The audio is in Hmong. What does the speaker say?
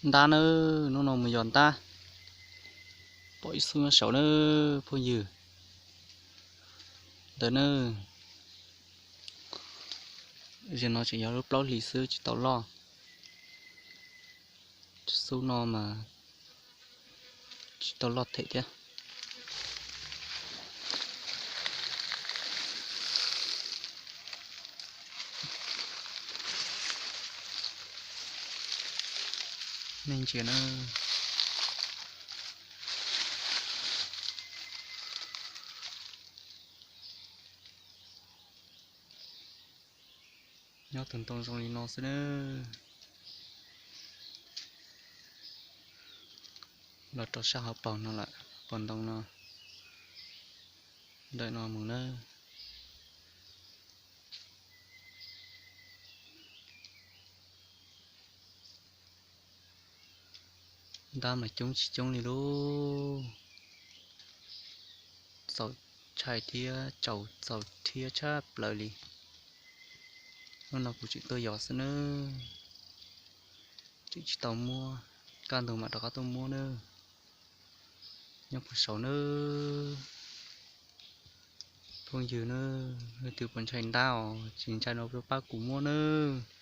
Ntab nawb, hnub no mus yos ntab, pom ib xub nyob saud nawb phooj ywg. Ntawd nawb, zaum no tseem yog lub plaub hlis xwb tsis tau loj. Xub no mas tsis tau loj them thiab. Nej ntsia na. Nyob tus ntoo zoo li no xwb nawb. Los rau sab hauv paus no lawm, paus ntoo no, ntawm no mus nawb. Ntab mas coob tsis coob li lauj. Txaus ntshai thiab tsaus txaus rhiab tshaj plaws li. Hnub no kuv tseem tuaj yos xwb nawb, tseem tsis tau muab, kaj ntug mam rov qab tuaj muab nawb. Nyob puag saud nawb, phooj ywg nawb, leej twg puas ntshai ntab os, tsis ntshai no pab kuv muab nawb.